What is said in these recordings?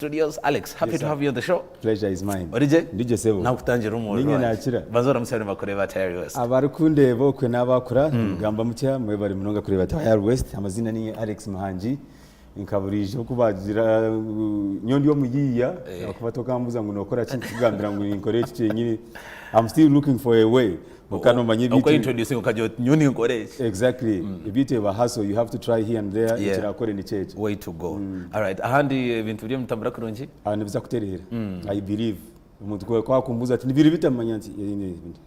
Studios. Alex, happy Yes, to sir. have you on the show. Pleasure is mine. Origye? Ndigye sebo. Nakutangira omwoyo Ninye wange. nakira. Banza oramutsye abarikureeba Tayari West. Abarikundeeba okwe n'abakura nimugamba mutya mwebare munonga kureeba Tayari West. Amazina ni Alex Muhangi. Nka buriijo ku bagira ngu nyowe ndi omuyiiya ahakuba tokambuuza ngu nookora ki nkukugambira ngu ninkora eki kyenyini. I'm still looking for a way. Kwonka noomanya Okwe ebiitu introducing okagira oti nyowe ninkora eki. Exactly. Ebiitu eba hustle, you have to try here and there, ekirakore nikyo ekyo. Way to go. Alright, ahandi ebintu biriyo nibitambura kurungi? Ah, nibiza kutereera. I believe. Omuntu ku akumbuuza ati nibiri bita manya nti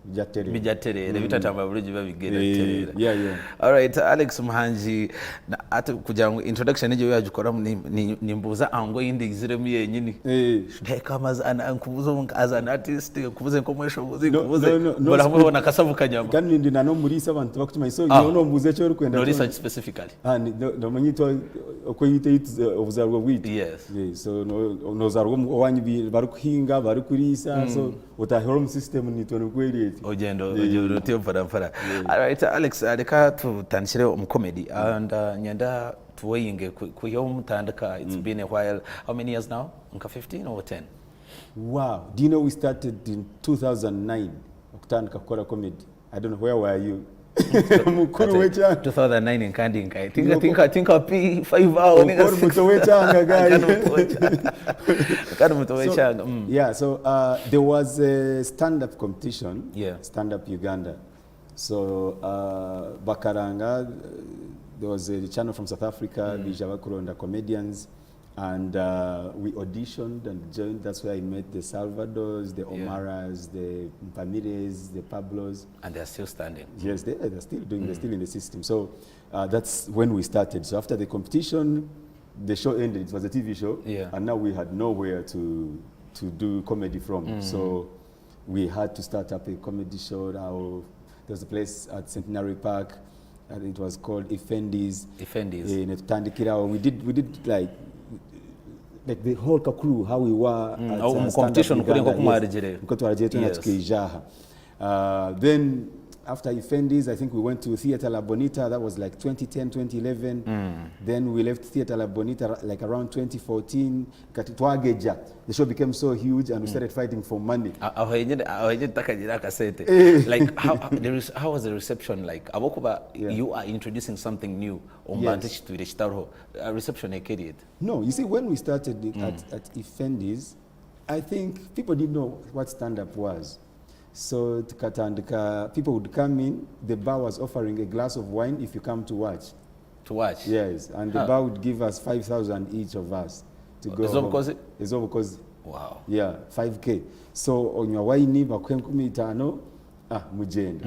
bijja kutereera. Bijja kutereera, ebitatambura burungi biba bigenda kutereera. Yeah. Alright, Alex Muhangi, hati kugira ngu introduction egyo yagikoramu nimbuuza angle ei ndaiziremu yenyini. Should I come as an, nkubuuze as an artist, nkubuuze nk'omweshongozi, nkubuuze mbura hamwe hoona akasavu kanyama. Kandi ndi na n'omuriisa abantu tibakukimanya so nyowe nombuuza eki orikwenda No research specifically. Ah, nomanya itwe okweyita obuzaarwa bwaitu. Yes. Yeah, so nozaarwa owanyu barikuhinga, barikuriisa, so otahire omu system nitwe nikwo eri eti. Ogyenda ogyenda otyo mpora mpora. Alright Alex, reka tutandikire omu comedy and nyenda tuweyinge kwiha obu mutandika, it's been a while, how many years now? Nka 15 or 10? Wow, do you know we started in 2009 okutandika kukora comedy. I don't know where were you? Mukuru w'ekyanga. 2009 nkandi nkaye. Tinka tinka tinka P5 aho ninga 6. Muto w'ekyanga guy. Kandi muto w'ekyanga. Yeah, so there was a stand up competition. Stand up Uganda. So bakaranga there was a channel from South Africa bija bakuronda comedians. And we auditioned and joined. That's where I met the Salvadors, the Omaras, the Mpamires, the Pablos. And they're still standing. Yes, they're still doing, they're still in the system. So that's when we started. So after the competition, the show ended. It was a TV show. And now we had nowhere to do comedy from. So we had to start up a comedy show. Now, there was a place at Centenary Park. And it was called Effendi's. Effendi's. Netutandikirawo. We did like the whole crew, how we were at, Oh, mu Stand Up competition kuri Uganda. nko kumwarigire. Yes. Nko twarigire twena tukeija aha. Then after Effendi's, I think we went to Theatre La Bonita. That was like 2010, 2011. Then we left Theatre La Bonita like around 2014. Kati twageja. The show became so huge and we started fighting for money. Aho henyine aho henyine tutakagira akasente. Like how was the reception like? Abokuba you are introducing something new omu bantu ekitwire kitariho. Reception eka eri eta? No, you see, when we started it at Effendi's, I think people didn't know what stand-up was. So tukatandika, people would come in, the bar was offering a glass of wine if you come to watch. To watch? Yes, and the bar would give us 5,000 each of us to go home. Ez'obukozi? Ez'obukozi. Wow. Yeah, 5K. So onywa wine bakuha enkumi itaano, mugyende.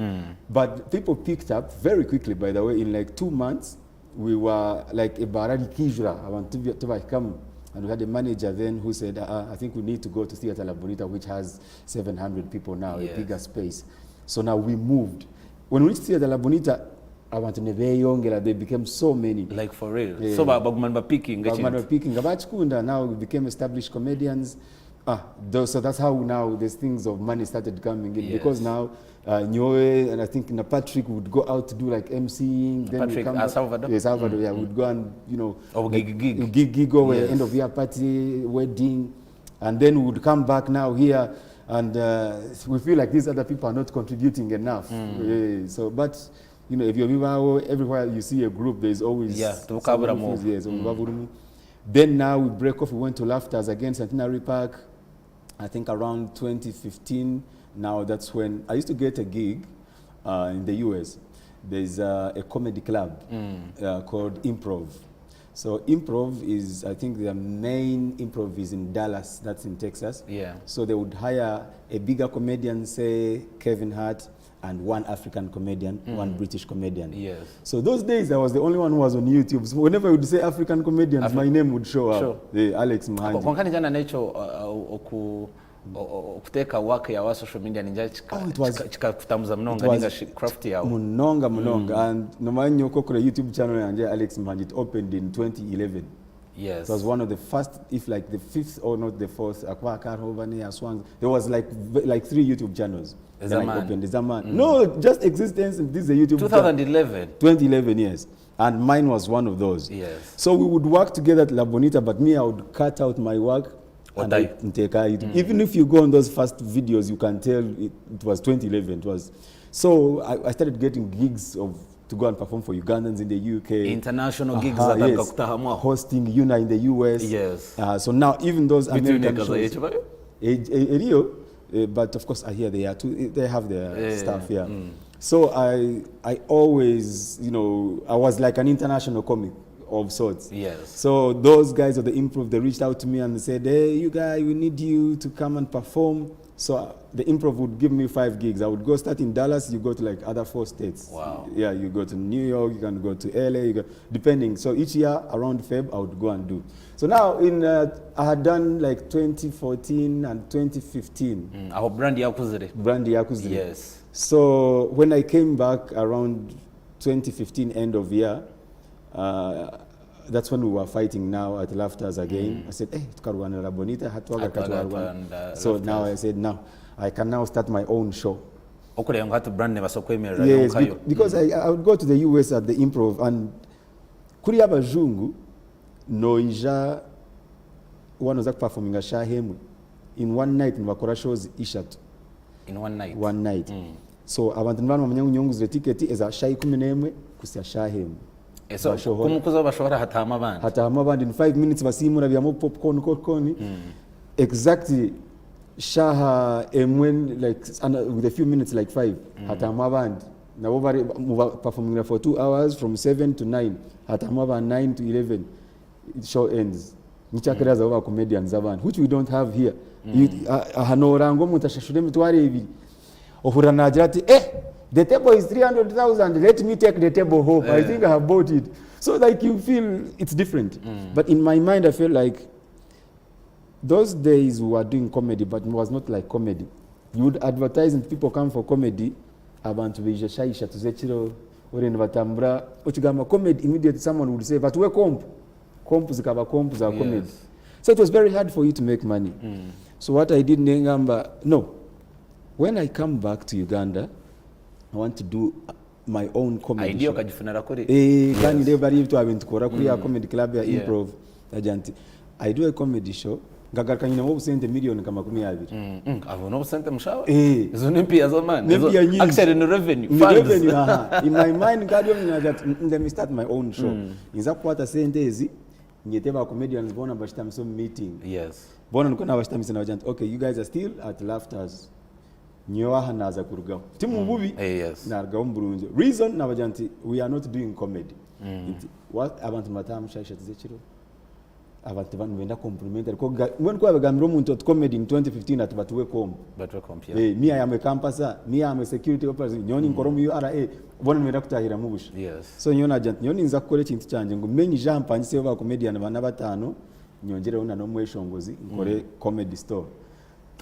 But people picked up very quickly, by the way, in like 2 months, we were like ebara rikijura, abantu tubahikamu. And we had a manager then who said, I think we need to go to Theatre La Bonita, which has 700 people now, a bigger space. So now we moved. When we reached Theatre La Bonita, abantu ne beeyongera, they became so many. Like for real? Yeah. So bagumana ba picking. Bagumana ba picking. Abachikunda now we became established comedians. So that's how now these things of money started coming in. Because now Nyowe and I think na Patrick would go out to do like MCing. Then we Patrick, come back. Salvador? Yes, Salvador, yeah. We'd go and, you know, Oh, like, gig, gig. gig, gig, go, end of year party, wedding. And then we would come back now here and we feel like these other people are not contributing enough. Yeah, so, but, you know, if you're everywhere you see a group, there's always Yeah, someone tukabura who mo. feels, yes, mm. Then now we break off, we went to Laughters again, Centenary Park, I think around 2015. Now that's when I used to get a gig in the US. There's a comedy club called Improv. So Improv is, I think the main Improv is in Dallas, that's in Texas. So they would hire a bigger comedian, say Kevin Hart, and one African comedian, one British comedian. So those days, I was the only one who was on YouTube. So whenever I would say African comedians, my name would show up. The Alex Muhangi. Kwonka nijana n'ekyo, okuteeka work yawe social media ninja Oh, it was kikakutambuza munonga it was ninga craft yawe. Munonga, munonga. And nomanya okwo kuri YouTube channel yanje Alex Muhangi, it opened in 2011. Yes. It was one of the first, if like the fifth or not the fourth, akuba hakaba hariho bane ya Swangz. There was like like three YouTube channels. Then I Ez'amaani. opened ez'amaani. No, just existence. This is a YouTube channel. 2011. 2011, yes. And mine was one of those. Yes. So we would work together at La Bonita, but me, I would cut out my work and Otayo. nteeka YouTube. Even if you go on those first videos, you can tell it was 2011. It was. So I started getting gigs of to go and perform for Ugandans in the UK. International gigs Aha, zatandika yes. kutahamu aho. Hosting UNA in the US. Yes. So now even those Bitu American UNA shows. ekaza yekibayo? Eriyo, but of course I hear they are too, they have their stuff, yeah. So I always, you know, I was like an international comic of sorts. Yes. So those guys of the improv, they reached out to me and they said, hey, you guys, we need you to come and perform. So the improv would give me 5 gigs. I would go start in Dallas, you go to like other 4 states. Wow. Yeah, you go to New York, you can go to LA, you go, depending. So each year around Feb, I would go and do. So now in, I had done like 2014 and 2015. Aho brand yakuzire. Brand yakuzire. Yes. So when I came back around 2015, end of year, that's when we were fighting now at Laughters again. I said, hey, tukarwana La Bonita, hatwaga Hatwaga katwarwana. and, So now Laughters. I said, no, I can now start my own show. Okureba ngu hati brand nebaasa kwemerera Yes, yonkayo. because I would go to the US at the improv and kuri abajungu noija wanoza kuperforminga shaha emwe. In one night nibakora shows ishatu. In one night. One night. So abantu nibamanya ngu nyonguzire ticket eza shaha ikumi n'emwe kusya shaha emwe. So, Bashohora. kumukuza bashobora hatamu abandi. Hatamu abandi in 5 minutes basimura byamu popcorn, popcorn. Exactly shaha emwe like and, with a few minutes like 5 hatamu abandi. Nabo bari muba performing for 2 hours from 7 to 9. Hatamu abandi 9 to 11. Show ends. Nikyakeraza abo ba comedians abandi which we don't have here. Aha noranga omuntu ashashure emitwaro ebiri. Ohurira nagira ati, the table is 300,000, let me take the table home. I think I have bought it. So like you feel it's different. But in my mind I feel like those days we were doing comedy, but it was not like comedy. You would advertise and people come for comedy, abantu beija shaisha tuzekiro orenda batambura okigamba comedy, immediately someone would say, but we comp. Comp zikaba comp za comedy. Yes. So it was very hard for you to make money. So what I did, nengamba, no. When I come back to Uganda, I want to do my own comedy Idea show. ukajifunira kuri? Kandi ndeba bari ibyo bintu tukora kuri ya comedy club ya Yeah. improv. Agira nti, I do a comedy show, ngagaruka nyina obusente million nka makumi abiri. Abo no busente mushawa? Izo ni mpiya z'amaani. Ni mpiya Izo nyingi. Actually ni revenue, Ni funds. revenue, aha. In my mind, ngadi yo nyaga ati, let me start my own show. Nza kukwata sente ezi, nyete ba comedians bona bashitamise mu meeting. Yes. Bona niko nabashitamise nabagira nti, okay, you guys are still at Laughters. Nyowe aha naza kurugaho. Ti mu bubi. Yes. Narugaho mu burungi. Reason nabagira nti, we are not doing comedy. Nti, what abantu batamushasha tuzekiro. Abantu banu benda compliment ariko mbona ko abagambira omuntu ati comedy in 2015 ati batuwe comp. Batuwe comp, yeah. Me I am a campuser, me I am a security officer, nyoni nkora mu URA, bona nibenda kutahira mu busha. Yes. So nyoni agira ati, nyoni nza gukora ekintu kyanje ngu menye Jean mpangise ba comedian bana batano nyongereho na nomweshongozi nkore comedy store.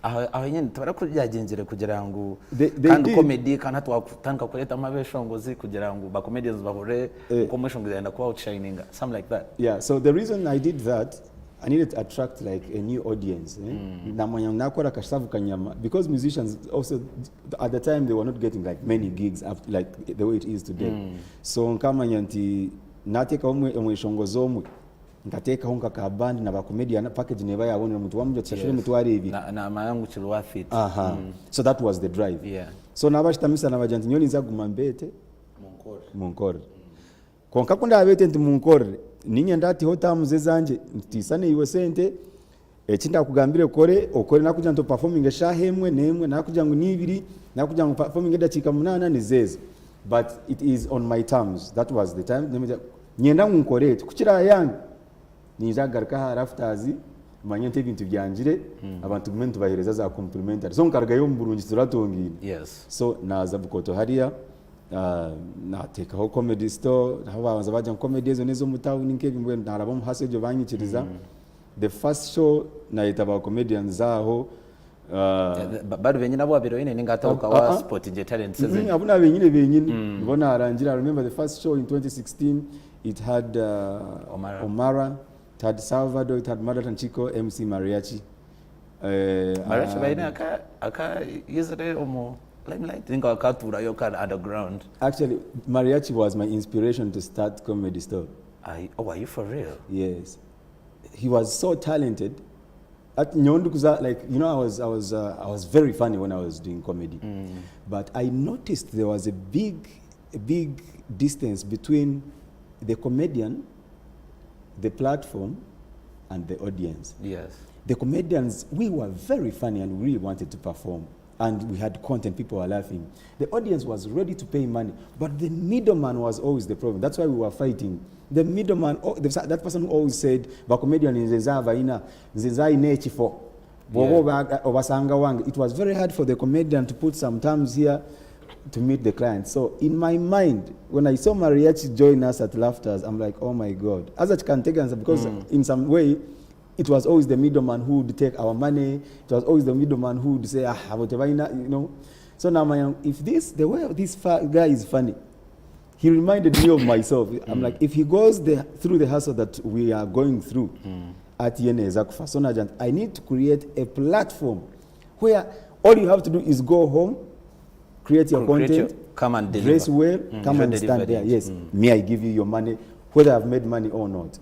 Aho nyine tubara kubyagenzere kugira ngo They kandi did. comedy kandi twatanga kureta amabeshongozi kugira ngo ba comedians bahure uko mweshongozi yenda kuba outshining something like that. Yeah, so the reason I did that, I needed to attract like a new audience. Namanya nakora kashavu kanyama because musicians also at the time they were not getting like many gigs up like the way it is today. So nkamanya nti nateka omwe omweshongozi omwe nkateekaho nka ka band na ba comedian package neba yabonera omuntu wamujja tusashure emitwaro ebiri. Na mayangu kiri worth it. Aha. So that was the drive. Yeah. So nabashitamisa nabagira nti nyoni nzaguma mbete Munkore. Munkore. Konka ku ndabete nti munkore ninye ndatiho tamuze zanje ntisane iwe sente eki ndakugambire kore okore nakugira nti performing eshaha emwe n'emwe nakugira ngu n'ibiri nakugira ngu performing edakiika 8 ni zezo but it is on my terms. That was the time. Nyenda ngu nkore eki kukira yange ninja kugaruka aha Rafters manye nti ebintu byangire abantu gume nitubahereza za complimentary so nkarugayo omu burungi turatungiine. Yes. So naza Bukoto hariya, nateekaho comedy store aho babanza bajya ngu comedy ezo n'ez'omu town nk'ebi mbwenu naraba omu hasi egyo banyikiriza. The first show nayeta ba comedians aho, Bari benyine abo babiri benyine ninga atahuka wa sport nje talent season. Abo na benyine benyine. Nibo narangira. I remember the first show in 2016 it had Omara. Omara. It had Salvador, it had Maraton Chico, MC Mariachi. Mariachi baine aka akayizire omu limelight ninga akaturayo kari underground. Actually, Mariachi was my inspiration to start Comedy Store. Are, oh, are you for real? Yes. He was so talented. At nyowe ndikuza like you know I was very funny when I was doing comedy. But I noticed there was a big distance between the comedian, the platform and the audience. The comedians, we were very funny and we really wanted to perform. And we had content, people were laughing. The audience was ready to pay money, but the middleman was always the problem. That's why we were fighting. The middleman, oh, that person who always said, ba comedian nze nzaava ina, nze nzayina ekifo. Bw'oba obasanga wange. It was very hard for the comedian to put some terms here to meet the client. So in my mind, when I saw Mariachi join us at Laughters, I'm like, "Oh my God." As a Chikanteganza, because in some way, it was always the middleman who would take our money. It was always the middleman who would say, "Ah, whatever." So now, my, if this, the way this guy is funny, he reminded me of myself. I'm like, if he goes through the hustle that we are going through at Yene Zakufa, so now I need to create a platform where all you have to do is go home, create your Create content, come and deliver. Dress well, come you and stand deliver there. it. Yes, me, I give you your money, whether I've made money or not.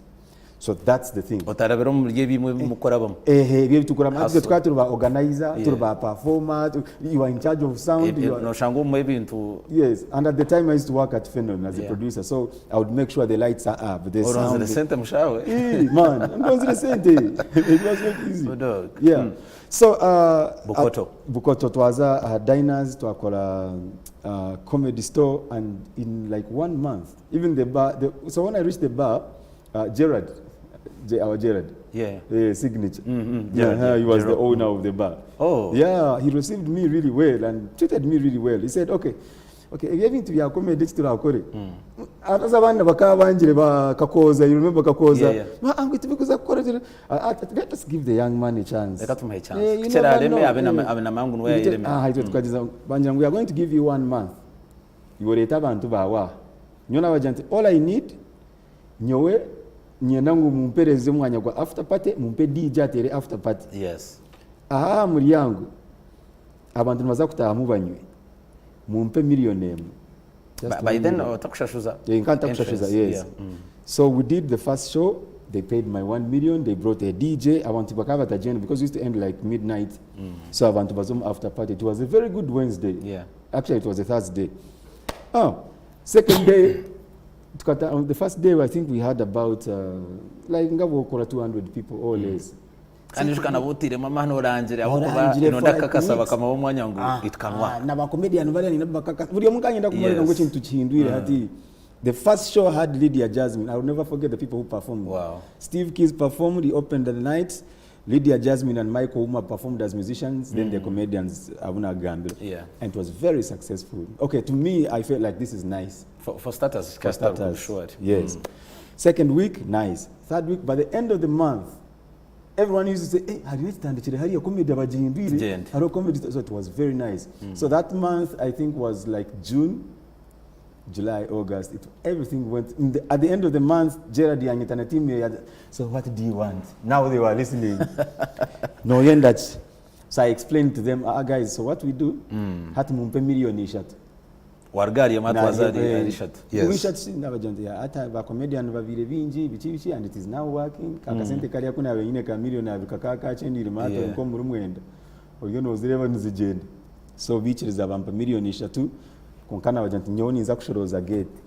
So that's the thing. Otarabira omu buri ebimwe mukorabamo. Ehe, ebyo tukora Hustle. twe tukaba turi ba organizer, turi ba performer, you are in charge of sound. You are, Noshanga omu ebintu. Yes, and at the time I used to work at Fenon as a producer, so I would make sure the lights are up, the oronzire sound. Sente mushawe. Eh, man, ndonzire sente. It was not easy. Good dog. Yeah. So Bukoto. At Bukoto twaza Diners, twakora Comedy Store, and in like one month, even the bar. So when I reached the bar, Gerard, our Gerard, signature. Gerard, Yeah, he was the Gerard. owner of the bar. Oh. Yeah, he received me really well and treated me really well. He said, Okay, ebintu bya comedy turakore." Ataza abana bakaba bangire ba Kakoza, you remember Kakoza? Yeah. "Ma, angwe tubikuza gukora let us give the young man a chance." Reka tumuhe chance. Eh, you Kera never areme, know. abe abe namangu niwe yayireme. Ah, itwe tukagiza bangira ngo, "We are going to give you one month. Iwe abantu bawa." Nyo nabagira nti, "All I need, nyowe nyenda ngu mumpereze omwanya gwa after party, mumpe DJ atere after party. Aha muryango abantu nibaza kutahamu banywe, mumpe miliyoni 1." Just By one then million. otakushashuza. Yeah, nka ntakushashuza, Entrance, yes. So we did the first show. They paid my 1 million. They brought a DJ. Abantu bakaba batagenda because we used to end like midnight. So abantu bazomu after party. It was a very good Wednesday. Actually, it was a Thursday. Oh, second day, on the first day, I think we had about like nga bwokora 200 people or less. Kandi ijuka nabo otiremu amaani orangire ahabwokuba Orangire for nonda like kakasaba weeks. kamaho omwanya ngu it can work. N'abakomedian bariya nina buri omwe kanyenda kumureka ngu ekintu tukihindwire hati. The first show had Lydia Jasmine. I will never forget the people who performed. Steve Keys performed, he opened the night. Lydia Jasmine and Michael Uma performed as musicians, then the comedians Abuna Gambiro. And it was very successful. Okay, to me, I felt like this is nice. For starters, For starters. Sure. Yes. Second week, nice. Third week, by the end of the month, everyone used to say, "Hey, hari nekitandikire hariya comedy abagihindwire." Tugende. Hariho comedy. So it was very nice. So that month, I think, was like June, July, August. Everything went. At the end of the month, Gerard yanyita na team ye, "So what do you want?" Now they were listening. No, yenda ki? So I explained to them, "Ah, guys, so what we do, hati mumpe miliyoni 3." Warugariye matwaza ari Eh, ari 3. Ishatu sinabagira nti ata ba comedian babiri bingi biki biki and it is now working. Akasente kariya kunabe nyine ka miliyoni 2 kakaba kakendire mato nko muri 9 oryo nozireba nizigenda. So bikiriza bampa miliyoni 3, konka nabagira nti nyowe ninza kushoroza gate,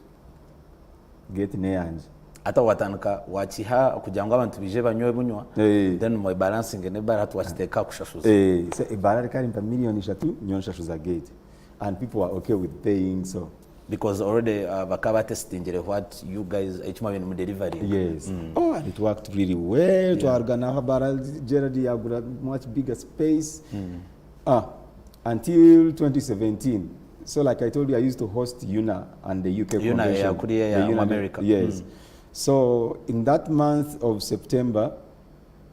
gate neyanje. Ata watandika wakiha kugira ngu abantu bije banywe bunywa, then mwe balancing nebara hati wakiteeka kushashuza. Eh, so ibara rikari mpa miliyoni 3, nyowe nshashuza gate and people were okay with paying, so because already bakaba testingire what you guys ekimwa bintu mu delivery. Yes. Oh, and it worked really well. Twarugana bara Gerard yagura much bigger space. Ah, until 2017. So like I told you, I used to host UNA and the UK UNA, convention. yeah, kuriya ya The UNA, America. Yes. So in that month of September,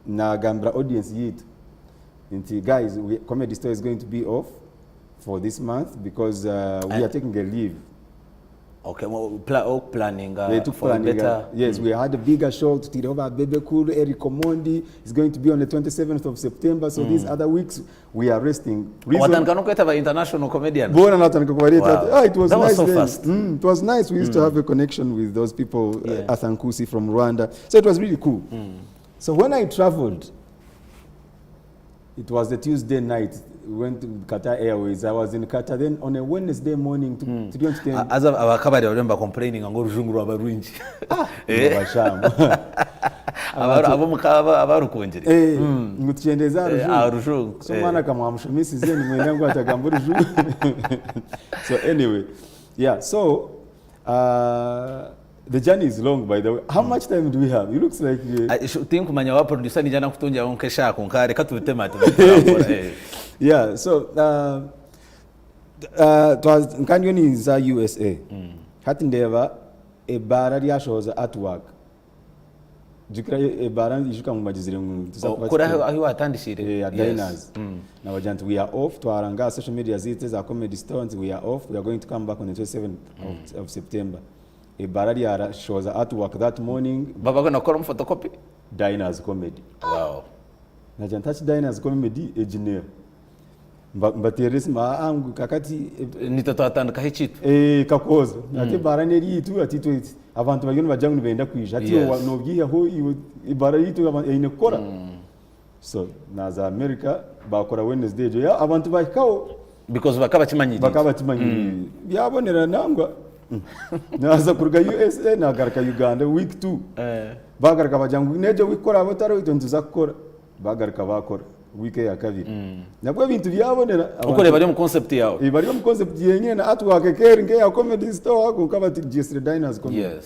nagambira audience yitu nti, "Guys, Comedy Store is going to be off for this month because we are taking a leave." Okay, well, pla oh, planning Eh, for a tukuplanninga better. Yes, we had a bigger show tutiireho ba Bebe Cool, Eric Omondi is going to be on the 27th of September, so these other weeks we are resting. Reason- Watandika n'okweta ba international comedians. Boona natandika kubareeta Wow. ati, ah, it was That was nice so then. fast. It was nice. We used to have a connection with those people, Arthur Nkusi from Rwanda. So it was really cool. So when I traveled, it was a Tuesday night. We went to Qatar Airways. I was in Qatar. Then on a Wednesday morning, turiyo nitutemba. Haza abakabari bariyo nibakompureyininga ngu orujungu rwaba rwingi. Nibashamba. Ab'omuka abarukungire. Eh, ngu tukyendeeze aha Eh, aha rujungu. rujungu. So omwana kamwamushomesize nimwenda ngu atagamba orujungu. So anyway, yeah, so the journey is long by the way. How much time do we have? It looks like Tinkumanya wa producer nija nakutungiraho nk'eshaaha kwonka reka tubiteme ati turakora. Eh. Yeah, so nka ndiyo ninza USA. Hati ndeeba ebaara ryashohoza artwork. Jukira ebaara ijuka ngu mbagizire ngu tuza Oh, kuba kuri tuti- ahu watandikire. Eh, at Diners. Nabagira nti we are off twaranga aha social media zaitu eza Comedy Store nti we are off we are going to come back on the 27th of September. Ebaara ryashohoza artwork that morning. Baba bakora photocopy? Diners Comedy. Wow. Nagira nti hati Diners Comedy egi neeha? Mbateerera esimu, aa ngu kakati Nitwe twatandikaho ekiitu. Eh, kakooza. Ati ebaara n'eryitu, ati itwe abantu bariyo nibagira ngu nibenda kwija. Hati iwe noobyihaho iwe ebaara yaitu eine kukora. So naaza America baakora Wednesday egyo, yeah, abantu baahikaho. Because bakaba bakimanyiriire. Bakaba bakimanyiriire. Byabonera nangwa. Naaza kuruga USA naagaruka Uganda week two. Baagaruka bagira ngu n'egyo week ku oraabe otariho itwe nituza kukora. Baagaruka baakora week eya kabiri. Nabwo ebintu byabonera. Orikureeba bari omu concept yaawe. Bari omu concept yenyine na artwork ekaba eri nk'eya Comedy Store kwonka bati Jesire Diners Comedy.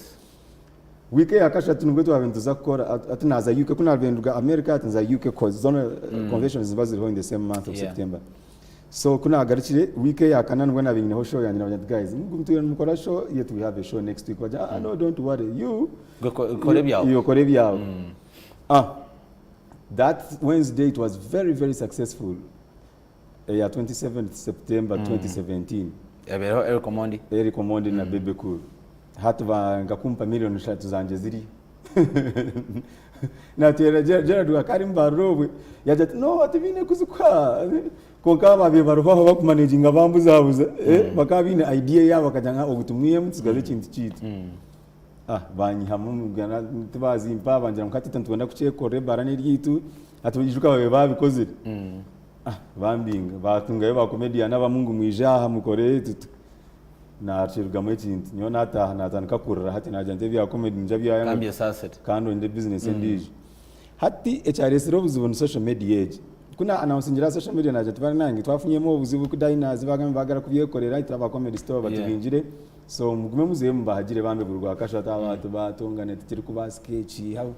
Week eya kashatu nibwo twabaire nituza kukora hati naaza UK ku naabaire nduga America hati nza UK coz zoona conventions niziba ziriho in the same month of September. So ku naagarukire week eya kana nibwo naabaire nyineho show yangye naabagira nti guys mutwire nimukora show yet we have a show next week bagira ah no don't worry you Gwe kora ebyawe. Iwe kora ebyawe. Ah that Wednesday it was very very successful eya 27th September 2017. Yabaireho Eric Omondi. Eric Omondi na Bebe Cool. Hati banga kumpa million shatu zangye ziriyo. Nateerera Gerald akaba ari omu obwe yagira ati no tibaine kuzikuha. Kwonka abaabaire bariho aho bakumanaginga bambuzabuza bakaba baine idea yaabo bakagira ngu ogu tumwihemu tutsigaze ekintu kyaitu. Ah banyihamu tibazimpa bangira ngu hati itwe nitwenda kukyekorera ebaara n'eryaitu hati ijuka baabaire baabikozire. Ah bambinga baatungayo ba comedian abamwe ngu mwije aha mukore Naakirugamu ekintu. Nyowe naataaha naatandika kurira hati naagira nti ebya comedy nibyo byayanga. Kandi esaasire. Kandi onde business endiijo. Hati ekyareetsire obuzibu ni social media egi. Ku na announcingire aha social media naagira nti banange twafunyemu obuzibu ku Diners baagamba nibaagara kubyekorera itwe aba comedy store batubingire so mugume muzeyo mubahagire bambi buri Rwakashatu abantu baatongana tikirikubaasika eki how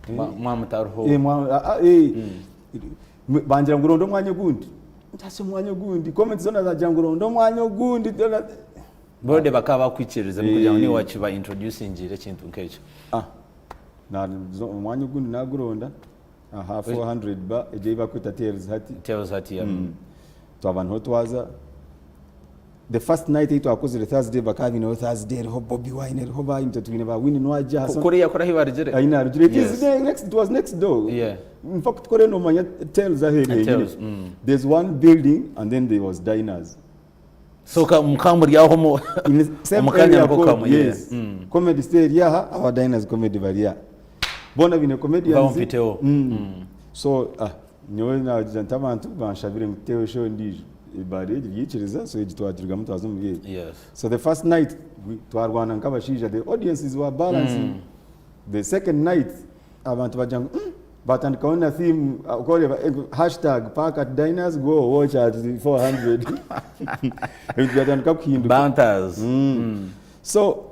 Mwaba mutariho. Bangira ngu ronda omwanya ogundi. Ntatsya omwanya ogundi. Comments zoona zagira ngu ronda omwanya ogundi. Bode bakaba bakwikiririzamu kugira ngu niiwe wakiba introducingire ekintu nk'ekyo. Ah, omwanya ogundi naguronda aha 400 bar egyo ei barikweta Tales hati. Tales hati, yeah. Twaba niho twaza. The first night ei twakozire Thursday bakaba baineho Thursday eriho Bobi Wine eriho ba itwe twine ba Winnie Nwagi aha. Kuriya kuri ahu barugire. Ahi narugire. It is next, it was next door. In fact kore nomanya Tales aheeri henyine. Tales. There's one building and then there was diners. So mukaba muri aho omu In the same omu kanya area niko code, kamwe. Yeah. yes. Comedy store eri aha, aba diners comedy bari aha. Boona baine comedians. Bamumpiteho. So ah, nyowe nagira nti abantu banshabire ngu tuteho show endiijo. Ebaara egi yaikiriza so egi twagirugamu twaza omuri egi. So the first night twarwana nk'abashaija the audiences were balancing. The second night abantu bagira ngu batandikaho na theme ku oreeba hashtag park at diners go watch at 400 ebintu byatandika kuhinduka. Banters. So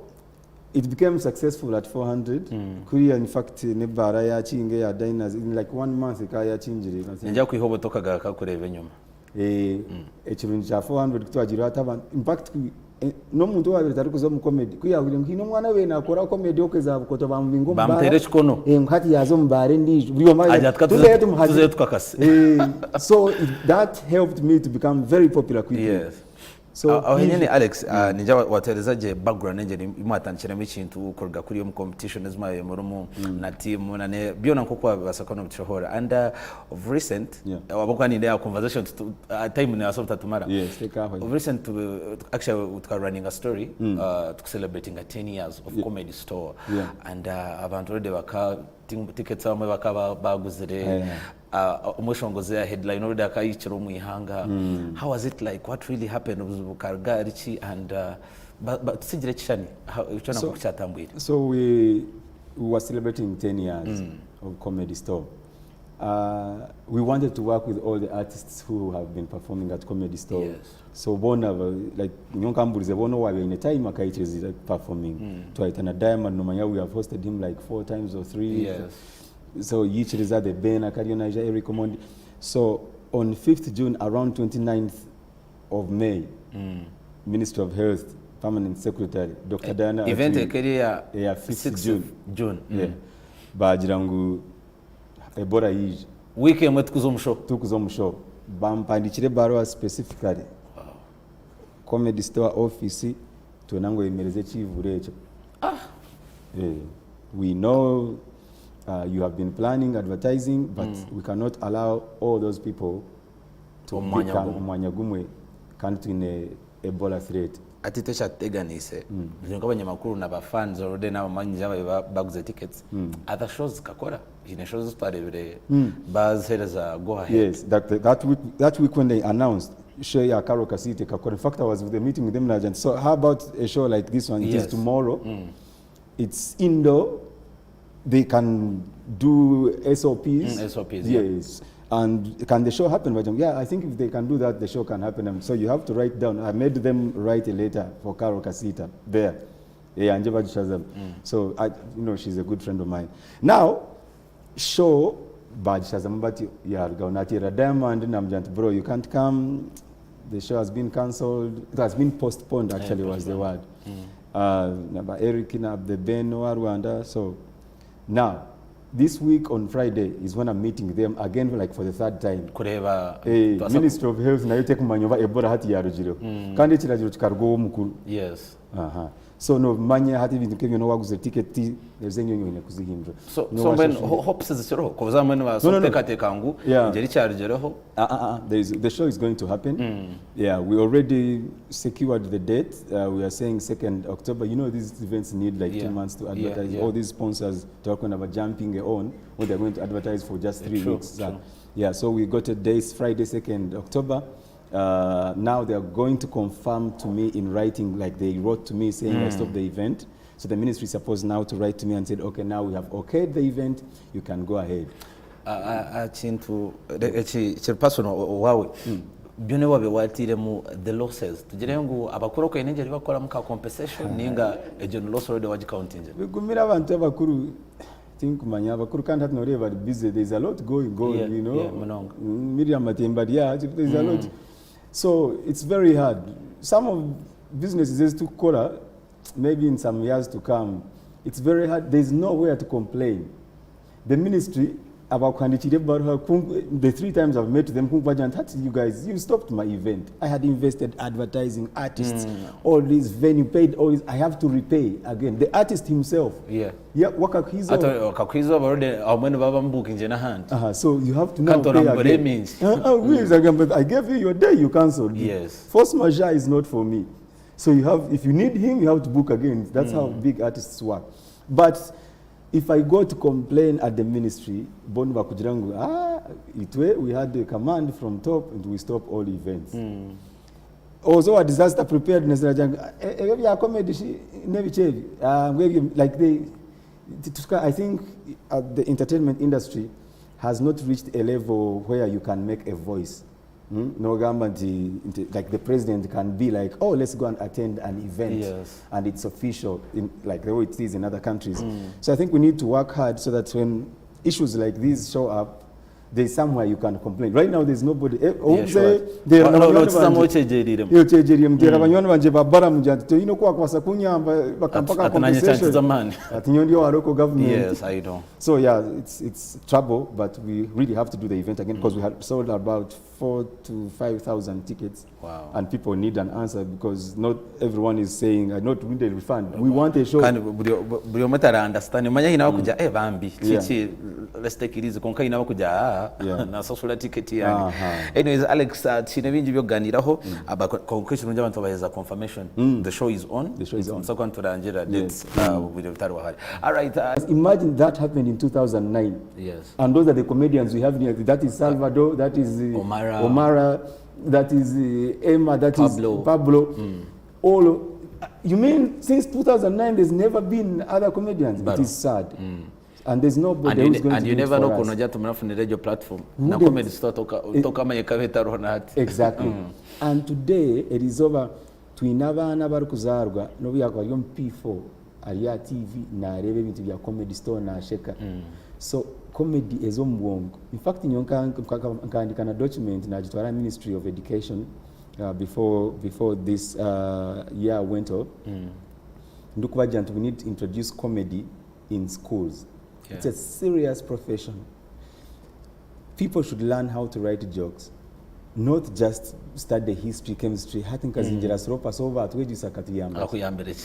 It became successful at 400 kuriya in fact n'ebaara yakinga eya Diners in like one month ekaba yakingire. Ningira kwiha obuto okagaruka kureeba enyima. Eh, ekirungi kya 400 ku twagiireho hati abantu in fact n'omuntu owaabaire atarikuza omu comedy ku yaahuriire ngu haine omwana owabaire naakora comedy okwe za Bukoto baamubinga omu baara Baamuteera ekikono. Eh, ngu hati yaaza omu baara endiijo buri omwe Agira ati ka tuzeyo tumuhagire. tuzeyo tukakase. Eh, so that helped me to become very popular quickly. Yes. So Aho henyini Alex, ningira watuhereza gye background engyeri ei mwatandikiremu ekintu kuruga kuri omu competition ezi mwabaire murimu na team na ne byona nk'oku wabibaasa kuba nobitushoboorora and of recent ahabw'okuba nindeeba conversation time nebaasa obutatumara. Yes, tekahwayo. Of recent actually tuka runninga story tuku celebratinga 10 years of Comedy Store and abantu already baka tickets abamwe bakaba baguzire. Omweshongozi ya headline already akahikire omu ihanga. How was it like? What really happened? Obuzibu bukaruga ahari ki? And tusigire ekishushani kyona nk'oku kyatambwire. So we were celebrating 10 years of Comedy Store. We wanted to work with all the artists who have been performing at Comedy Store. So boona like nyowe nkamburize boona owaabaire aine time akaikiriza performing. Twayeta na Diamond nomanya we have hosted him like four times or three. So yaikiriza The Ben akariyo naija Eric Omondi. So on 5th June around 29th of May, Ministry of Health Permanent Secretary Dokita Diana Event ekaba eri eya eya 5th 6th June. June. Yeah. Baagira ngu Ebola yaija. Wiiki emwe tukuza omu show. Tukuza omu show. Bampandiikira ebaruha specifically. Comedy Store office twena ngu oyemereze ekiivuro ekyo. We know you have been planning advertising but we cannot allow all those people to Omu mwanya become gumwe. omu mwanya gumwe kandi twine Ebola threat. Hati itwe ekyatuteganiise itwe nk'abanyamakuru na ba fans already n'abamanyi ababaire baguze tickets, other shows zikakora. Haine shows ezi twareebire baziheereza go ahead. Yes, that week when they announced show ya Karole Kasita ekakora. In fact, I was with the meeting with them nagira nti so how about a show like this one? It is tomorrow. It's indoor. They can do SOPs. SOPs, yeah. Yes. And can the show happen? But yeah, I think if they can do that, the show can happen. And so you have to write down. I made them write a letter for Karole Kasita there. Yeah, and Jeba Shazam. So, I, you know, she's a good friend of mine. Now, show Baj Shazam, but yeah, Gaunatira Diamond, Namjant, bro, you can't come. The show has been cancelled. It has been postponed, actually, was the word. Naba Eric na the Ben wa Rwanda. So now, this week on Friday is when I'm meeting them again, like for the third time. Kureeba twasa Ministry of Health nayo tekumanya oba Ebola hati yarugireho. Kandi ekiragiro kikaruga ow'omukuru. Aha. So nomanya hati ebintu nk'ebyo n'owaguze tiketi ezo enyonyi oine kuzihindura. So, No so mbwenu washashura. hopes zikiriho kuza mbwenu baasa No, no, no. kuteekateeka ngu engyeri kyarugireho. Ah, ah, ah. There is, the show is going to happen. Yeah, we already secured the date. We are saying 2nd October. You know, these events need like 2 months to advertise. All these sponsors talking about jumping on when they're going to advertise for just 3 weeks. Yeah, so we got a date, Friday, 2nd October. Now they are going to confirm to me in writing, like they wrote to me saying I stopped the event. So the ministry is supposed now to write to me and said, okay, now we have okayed the event, you can go ahead. Aha kintu eki kiri personal owaawe, byona ebi waabaire waatairemu the losses, tugire ngu abakuru oku haine engyeri ei barikukoramu ka compensation nainga egyo ni loss already wagicountingire? Bigumire abantu abakuru, tinkumanya abakuru kandi hati noreeba bari busy, there is a lot going on, you know. Yeah, munonga. Miriam Matemba ari aha, there is a lot. So it's very hard. Some of businesses ezi turikukora, maybe in some years to come, it's very hard, there is nowhere to complain. The ministry abakuhandikiire ebaruha, the 3 times I've met them, kunkubagira nti hati you guys, you stopped my event. I had invested advertising, artists, all this venue, paid all this, I have to repay again. The artist himself. Yeah, wakakuhiza. Ati wakakuhiza already, abamwe nibaba bamubuukingire n'ahandi. Aha, so you have to now Kandi pay oramugura again. emingi. Who is again, but I gave you your day, you cancelled. Force majeure is not for me. So if you need him, you have to book again. That's how big artists work. But if I go to complain at the ministry, bonu bakugira ngu, itwe, we had a command from top and we stop all events. Also a disaster preparedness, ebyo bya comedy shi, n'ebiki ebi, mbwebyo, like they, I think the entertainment industry has not reached a level where you can make a voice. Nogamba nti, like the president can be like, oh, let's go and attend an event. And it's official, in, like the way it is in other countries. So I think we need to work hard so that when issues like these show up, There is somewhere you can complain. Right now there's nobody. Eh, Yeah, obuze sure. nteera na No, no, banywani okizamu bangye. okyegyereiremu. Eh, okyegyereiremu. Nteera banywani bangye ba Balaam ngira nti toine oku wakubaasa kunyamba bakampa Ati ka ati nanye compensation. kyankiza amaani. Ati nyowe ndi owa local government. Yes, I know. So yeah, it's trouble, but we really have to do the event again because we had sold about 4 to 5,000 tickets. And people need an answer because not everyone is saying, I not we need a refund. We want a show. Kandi buri buri omwe tara understand omanya haine abakugira eh bambi kiki let's take it easy kwonka haine abakugira ah nasasura ticket yange. Anyways Alex twine bingi by'okuganiraho kwonka ekirungi abantu babaheereza confirmation the show is on. The show is on. Nitubaasa kuba niturangira dates obwire butari hare. Alright. Imagine that happened in 2009. And those are the comedians we have here. That is Salvador, that is Omara. Omara, that is Emma, that is Pablo. Pablo. All you mean since 2009 there's never been other comedians? Baro. It is sad. And there's nobody And who's you, going and to you do it never know for us. kuno ojya tumurafunira egyo platform na Wouldn't- comedy store toka tokamanya ekaba etariho na hati. Exactly. And today erizooba twine abaana abarikuzaarwa n'obu yakuba ari omu P4 ari aha TV naareeba ebintu bya comedy store naasheka. So comedy eza omu bwongo. In fact nyowe nkahandiika na document naagitwara aha ministry of education before this year went off. Ndikubagira nti we need to introduce comedy in schools. It's a serious profession. People should learn how to write jokes. Not just study history, chemistry. Hati nkazingira slopa soba atwegyesa akatuyamba. Akuyambire ki?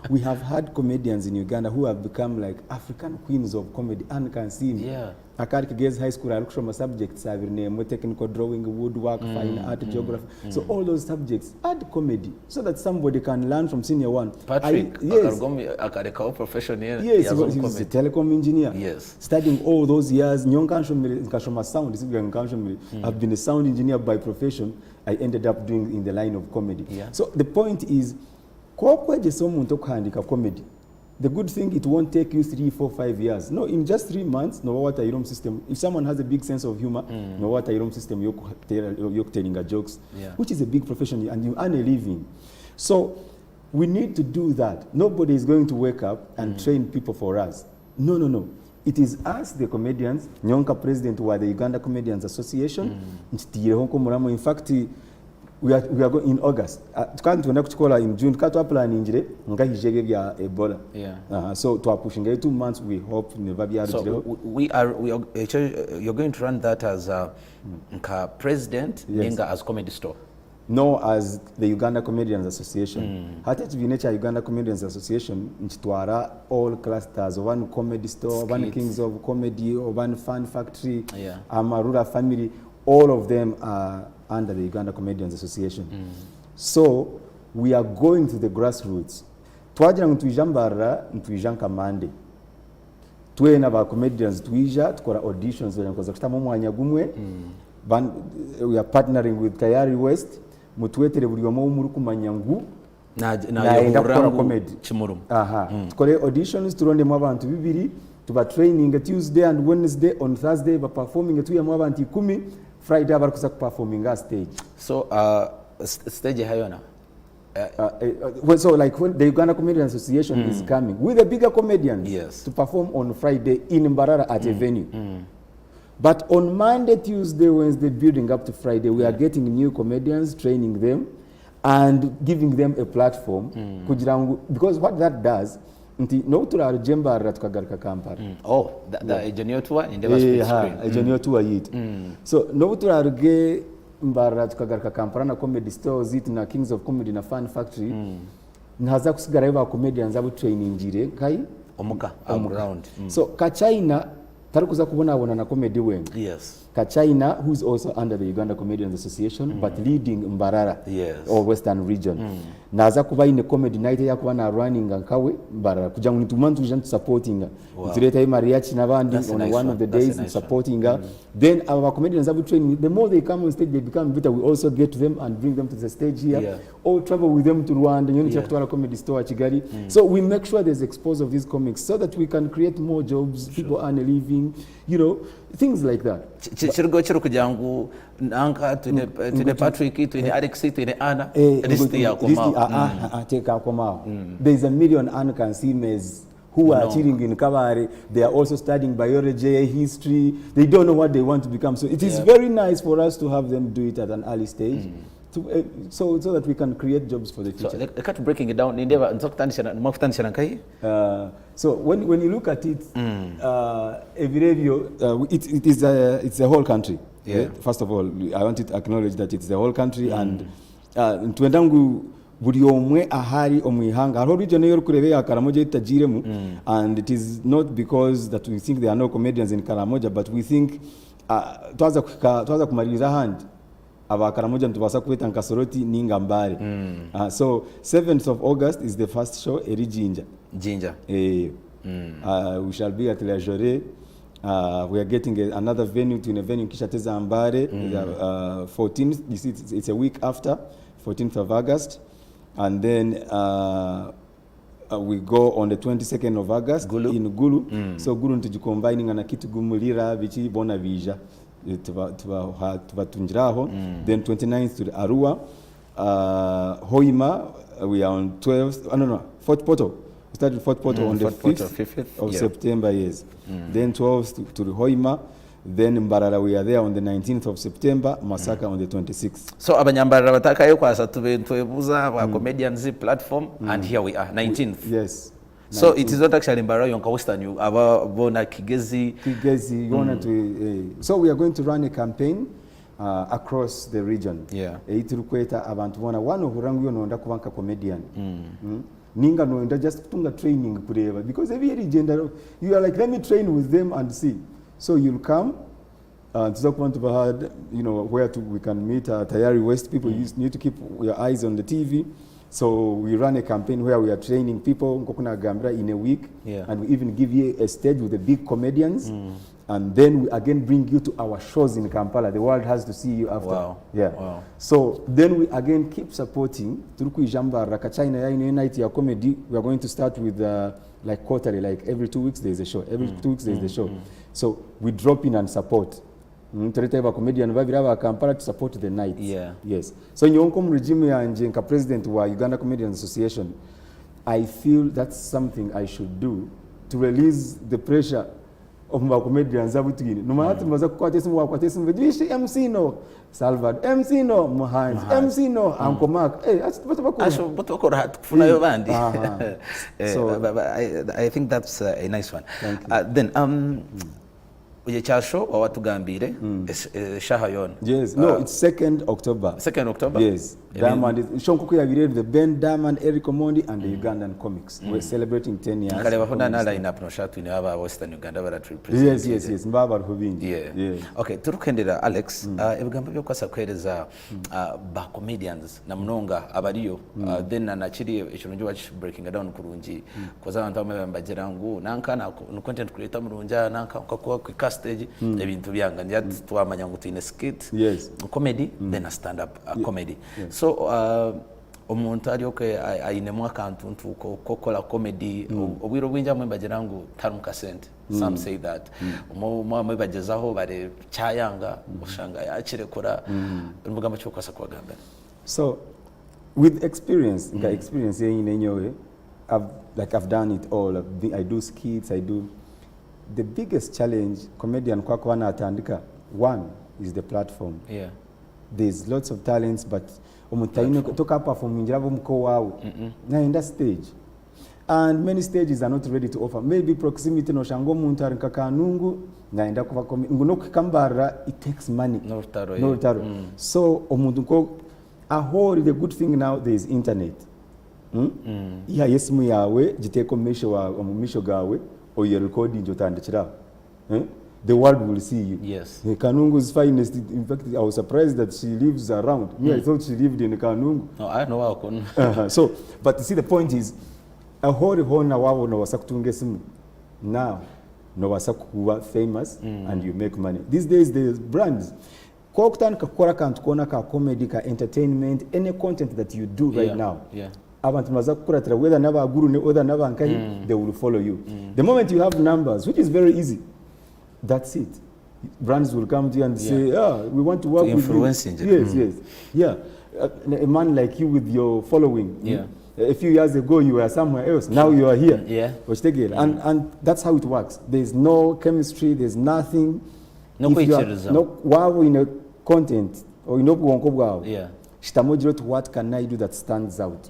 We have had comedians in Uganda who have become like African queens of comedy. Anne Kansiime. Akari Kigezi High School arikushoma subjects abiri n'emwe technical drawing, woodwork, fine art, geography. So all those subjects add comedy so that somebody can learn from senior one. Patrick I, yes. akaruga omu- akarekaho profession ye Yes, he yaza was, omu he was a comedy. telecom engineer. Studying all those years, nyowe nkanshomire nkashoma sound, sikugira ngu nkanshomire. I've been a sound engineer by profession. I ended up doing in the line of comedy. So the point is, ku okwegyesa omuntu okuhandiika comedy, the good thing it won't take you 3, 4, 5 years. No, in just 3 months, noba watahire omu system. If someone has a big sense of humor, noba watahire omu system y'okutelinga jokes, which is a big profession and you earn a living. So we need to do that. Nobody is going to wake up and train people for us. No. It is us, the comedians. Nyowe nka president wa the Uganda Comedians Association. Nkitiireho nk'omuramo. In fact, we are going in August. Tukaba nitwenda kukikora in June. Tukaba twaplaningire nkahija ebyo ebya Ebola. So twapushingayo 2 months. We hope nibiba So byarugireho. we are, you're going to run that as nka president ninga as comedy store? No, as the Uganda Comedians Association. Hati ekibiina ekya Uganda Comedians Association nkitwara all clusters, oba ni Comedy Store, oba ni Skits. Kings of Comedy, oba ni Fun Factory, Amarura Family, all of them are under the Uganda Comedians Association. So we are going to the grassroots. Twagira ngu nitwija Mbarara, nitwija nka Monday. Twena ba comedians twija tukora auditions kugira ngu kuza kutamu omwanya gumwe. We are partnering with Tayari West. Mutwetere buri omwe ou murikumanya ngu nayenda nayehurira kukora ngu comedy. Kimurumu. Aha. Tukore auditions, turondemu abantu bibiri, tuba training Tuesday and Wednesday. On Thursday baperforming, twihemu abantu 10. Friday abarikuza kuperforminga stage. So stage hayona? Well, so like when the Uganda Comedians Association is coming with the bigger comedians to perform on Friday in Mbarara at a venue. But on Monday, Tuesday, Wednesday, building up to Friday, we are getting new comedians, training them, and giving them a platform. Kugira ngu, because what that does, nti n'obu turarugye Mbarara tukagaruka Kampala. Oh, egyo niyo tour nindeeba split screen. Egyo niyo tour yitu. So n'obu turaruge Mbarara tukagaruka Kampala na Comedy Stores zitu na Kings of Comedy na Fun Factory, nihaza kusigarayo ba comedians abu trainingire nkai omuka ground. So Kachina tarikuza kubonabona na comedy wenga. Kachina, who is also under the Uganda Comedians Association but leading Mbarara or Western Region, naza kuba aine comedy night eyakuba na running nkawe Mbarara kugira ngu nituma nitwija nitusupportinga, nitureetayo mariachi n'abandi That's a on nice one one. Of the That's a days nice one. supportinga. Then our comedians abo training, the more they come on stage they become better. We also get them and bring them to the stage here or travel with them to Rwanda, you know, kutwara Comedy Store Kigali. So we make sure there's expose of these comics so that we can create more jobs, people earn a living, things like that. Kirigo kiri kugira ngu nanka twine Patrick, twine Alex, twine Anna, Eh, list yakomaho. List, ah, ah, ah, tekakomaho. There's a million Anne Kansiimes. Who are chilling in Kabale, they are also studying biology, history, they don't know what they want to become. So it is very nice for us to have them do it at an early stage. To, so, so that we can create jobs for the So future. reka tu breaking it down nindeeba nza kutandikira nimwe kutandikira nkahi? So when you look at it, ebiro ebyo, it's the whole country. First of all, I want to acknowledge that it's the whole country and nitwenda ngu buri omwe ahari omu ihanga hariho region eyi orikureeba eya Karamoja ei tutagiiremu and it is not because that we think there are no comedians in Karamoja, but we think twaza kuhika twaza kumaririza ahandi aba Karamoja nitubaasa kweta nka Soroti ninga Mbale. So 7th of August is the first show eri Jinja. Jinja. We shall be at La Jolie. We are getting another venue, twine venue nkishatu eza Mbale, 14th, you see it's a week after, 14th of August. And then we go on the 22nd of August Gulu. In Gulu. So Gulu nitugicombininga na Kitgum, Lira, biki bona bija. Tubatungira aho. Then 29th to the Arua. Hoima, we are on 12th, no, Fort Portal. We started Fort Portal on the Fort Portal, 5th 5th, of September, yes. Then 12th to the Hoima. Then Mbarara, we are there on the 19th of September, Masaka on the 26th. So abanyambarara batakayo kwasa tube twebuza ba comedians platform and here we are, 19th. Yes. So it is not actually Mbarara yonka, Western you aba bona Kigezi. Kigezi, you want to, so we are going to run a campaign across the region. Ei turikweta abantu bona wano ohurira ngu iwe noyenda kuba nka comedian. Ninga noyenda just kutunga training kureeba because ebi erigenda you are like, let me train with them and see. So you'll come, tuza kuba nitubaha where to, we can meet Tayari West people. You need to keep your eyes on the TV. So we run a campaign where we are training people nkoku nagambira in a week, and we even give you a stage with the big comedians, and then we again bring you to our shows in Kampala. The world has to see you after. Yeah. So then we again keep supporting. Turikwija Mbarara, China ya night ya comedy. We are going to start with like quarterly, like every 2 weeks there's a show. Every 2 weeks there's the show. So we drop in and support. Tureta ba comedian babiri aba Kampala to support the night. Yes. So nyowe nko mu regime yanje nka president wa Uganda Comedians Association, I feel that's something I should do to release the pressure of my comedians abu twine. No matter nibaza kukwata esimu, wakwata esimu, bishi MC no Salvador, MC no Muhanzi, Muhanzi. MC no Uncle Mark. Hey, ati bata bakora. Asho bata bakora tukufunayo bandi. So But I think that's a nice one. Thank you. Then ekya show wawatugambire eshaha yona. Yes, no, it's 2nd October. 2nd October? Yes. Diamond is show nkuko yabire the Ben Diamond, Eric Omondi and the Ugandan comics. We're celebrating 10 years. Nkareba ho na line up no shatu ni aba Western Uganda bara represent. Yes. Mbaba bariho bingi. Yes. Okay, turukendera Alex, ebigambo byokwasa kuhereza ba comedians na munonga abariyo, then nakiri ekirungi wachi breaking down kurungi koza abantu bamwe bagira ngu nanka na no content creator murungi nanka nkakuba ku stage ebintu byanga njya twamanya ngu twine skit, comedy, then a stand up comedy. So omuntu ari okay ainemu akantu ntu kokola comedy, obwire obwingi amwe bagira ngu taruka sente. Some say that umwe bagezaho bare cyayanga ushanga yakirekura. Urugamba cyo kwasa kubagambira. So with experience, nka experience yenyine nyowe, I've done it all. I do skits, I do. The biggest challenge comedian kwako natandika, one is the platform. There's lots of talents, but omuntu aine toka performing abo muko wawe. Naenda stage. And many stages are not ready to offer. Maybe proximity no shango omuntu ari nka Kanungu naenda kuba ngu no kukambarra it takes money. N'orutaro, No rutaro. So omuntu nko ahori, the good thing now there is internet. Yeah, yesimu yawe giteeka omu maisho wa omu maisho gawe oyo recording otandikira. The world will see you. Kanungu's finest. In fact, I was surprised that she lives around. Me, I thought she lived in Kanungu. No, I know how kun. So, but you see, the point is, ahori hona wabo no wasa kutunga esimu. Now, no wasa kuba famous and you make money. These days, there's brands. Ko kutandika kukora akantu kona ka comedy, ka entertainment, any content that you do right now. Abantu baza kukuratira whether n'abaguru ne whether n'abankahi, they will follow you. The moment you have numbers, which is very easy, that's it. Brands will come to you and say, we want to work To with you. Influencing. Yes, yes. Yeah. A man like you with your following. A few years ago you were somewhere else, now you are here. Okitegeera? And that's how it works. There's no chemistry, there's nothing. If you are- N'okwikiriza. no, waaba oine content, oine obwonko bwawe, shutama ogire oti, "What can I do that stands out?"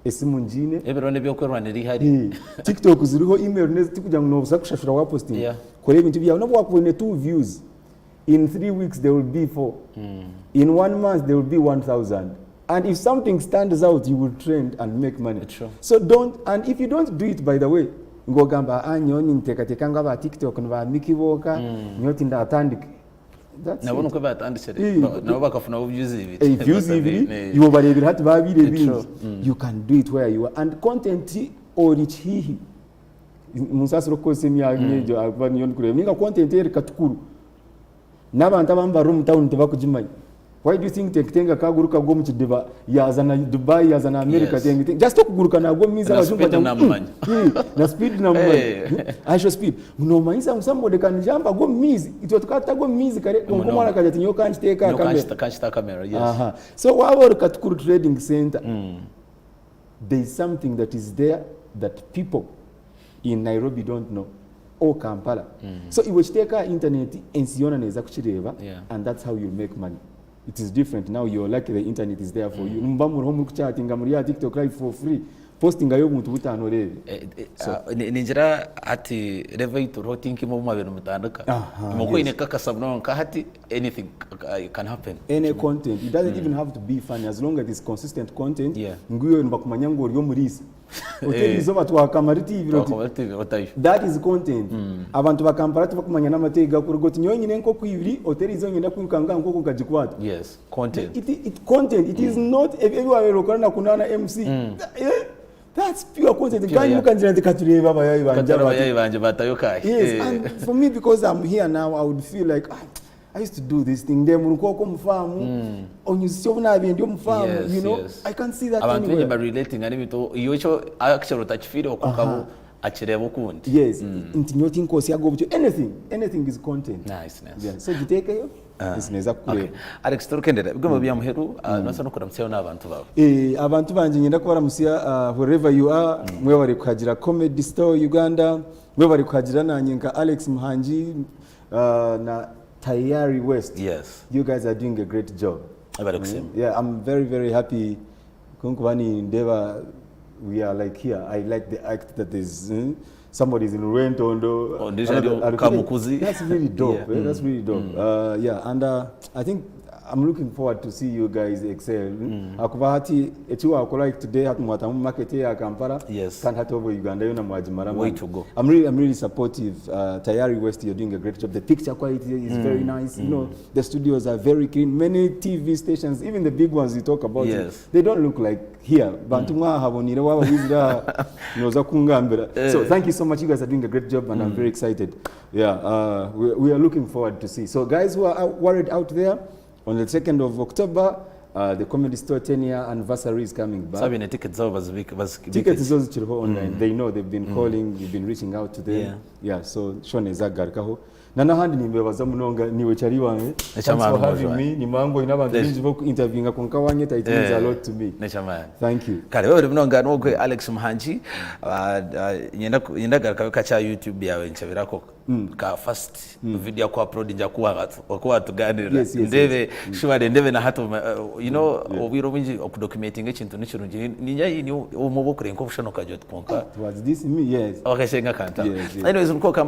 Esimu ngiine. Ebiro n'ebyokwerwanira ihari. TikTok ziriho, email tikugira ngu nobuza kushashura wa posting. Kora ebintu byawe, nobu wakuba oine two views, in 3 weeks there will be four, in one month there will be 1000, and if something stands out, you will trend and make money. True. So don't, and if you don't do it, by the way, ngogamba, "Ah, nyowe ninteekateeka ngu aba TikTok niba Mickey booka, nyowe tindatandike." That's Nabo it. Nukwo batandikire. Nabo bakafunaho views ibiri. Views ibiri, iwe barebera hati babire True. bingi. You can do it where you are, and content ori kihihi, munsasire okukozesa emyanya egyo ahakuba niyo ndikureba, ninga content eri katukuru n'abantu abamu bari omu town tibakugimanya. Why do you think Tenga kaguruka gwo omu kidiba yaza na Dubai, yaza na America? Tenga just okuguruka nagwo omu maizi, Na abajungu speed bagira ngu, namumanya. Na speed namumanya. Aisho speed nomanyisa ngu somebody can jump agwo omu maizi, itwe tukatagwa omu maizi kare, konka Munonga. Omwana akagira ati, "Nyowe kankiteeka aha Nyowe kamera." Kankita kamera, yes. Aha. So waba ori Katukuru Trading Center, there is something that is there that people in Nairobi don't know, or Kampala. So iwe kiteeka aha internet, ensi yoona neeza kukireeba, and that's how you make money. It is different now. You're lucky the internet is there for you. Muba muriho muri kuchatinga muri ya TikTok live for free, postingayo obuntu butaano oreebe. Ningira hati level turiho tinkimwe obu mwabire nimutandika. Mukuba oine kakasa munonga hati anything can happen. Any content, it doesn't even have to be funny, as long as it's consistent content. Ngu iwe nibakumanya ngu ori omuriisa, oteri izooba twakamara TV oti Twakamara TV otayo. That is content. Abantu bakampara tibakumanya n'amateeka gakuruga oti, "Nyowe nyine enkoko ibiri, oteri izooba nyenda kwiruka nga nkoko nkagikwata." Yes, content. It content, it is not ebi wabeire okora na kunana MC. That's pure content. Pure, Kandi mukangira nti katurebe abayayi banje. Katari abayayi banje batayo kahe. Yes, and for me, because I'm here now, I would feel like, ah, I used to do this thing. Ndee mu nkoko omu faamu, onyuzisya obu nabiire ndi omu faamu, I can't see that Abantu baingi anywhere. Barelatinga n'ebintu iyo ekyo actually otakifiire okukabo akireeba okundi. Yes, nti nyowe tinkosyaga obutyo. Anything is content. Nice. Yeah, so giteekeyo, ensi neeza kukureeba. Okay. Alex, turikendera ebigambo bya muheru, nosa n'okuramutsyayo n'abantu bawe. Abantu banje, nyenda kubaramusya wherever you are. Mwebare kuhagira Comedy Store Uganda, mwebare kuhagira nanye nka Alex Muhangi na Tayari West. You guys are doing a great job. Abari kusema. Yeah, I'm very, very happy kunkuba nindeba we are like here. I like the act that is somebody is in Rwentondo. Oh, ndisha ndio Kamukuzi. That's really dope. That's really dope. Yeah, and I think I'm looking forward to see you guys excel. Akuba hati ekiwakora like today hati mwatamu market ya Kampala. Kandi hati obwo Uganda yona mwagimara. Way to go. I'm really supportive. Tayari West, you're doing a great job. The picture quality is very nice. The studios are very clean. Many TV stations, even the big ones you talk about, they don't look like here. Bantu mwahabonire waba wizira noza kungambira. So thank you so much. You guys are doing a great job, and I'm very excited. Yeah, we are looking forward to see. So guys who are worried out there, on the 2nd of October, the Comedy Store 10 year anniversary is coming back. Sabine tickets zabo bazibike bazibike. Tickets zo zikiriho online. They know, they've been calling, we've been reaching out to them. Yeah, so shone ezagarukaho. Na n'ahandi nimbebaza munonga niwe cyari wange. Thanks Ekyamaani for having mwojo. Me. Ni mango ina abantu Pleasure. bingi bo interviewinga konka wanyeta, it means a lot to me. N'ekyamaani. Thank you. Kare wewe munonga n'ogwe Alex Muhangi. Nyenda garukayo ka kya YouTube yawe nkyebirako ka first video ku upload nja kuwa kuwa tuganirira ndebe shuwale ndebe na hati obwire obwingi okudocumenting ekintu nikirungi ninya ni omuba okurenka obushano kajya konka. Was this me? Yes. Wakashenga kanta. Yes. Anyways, nko.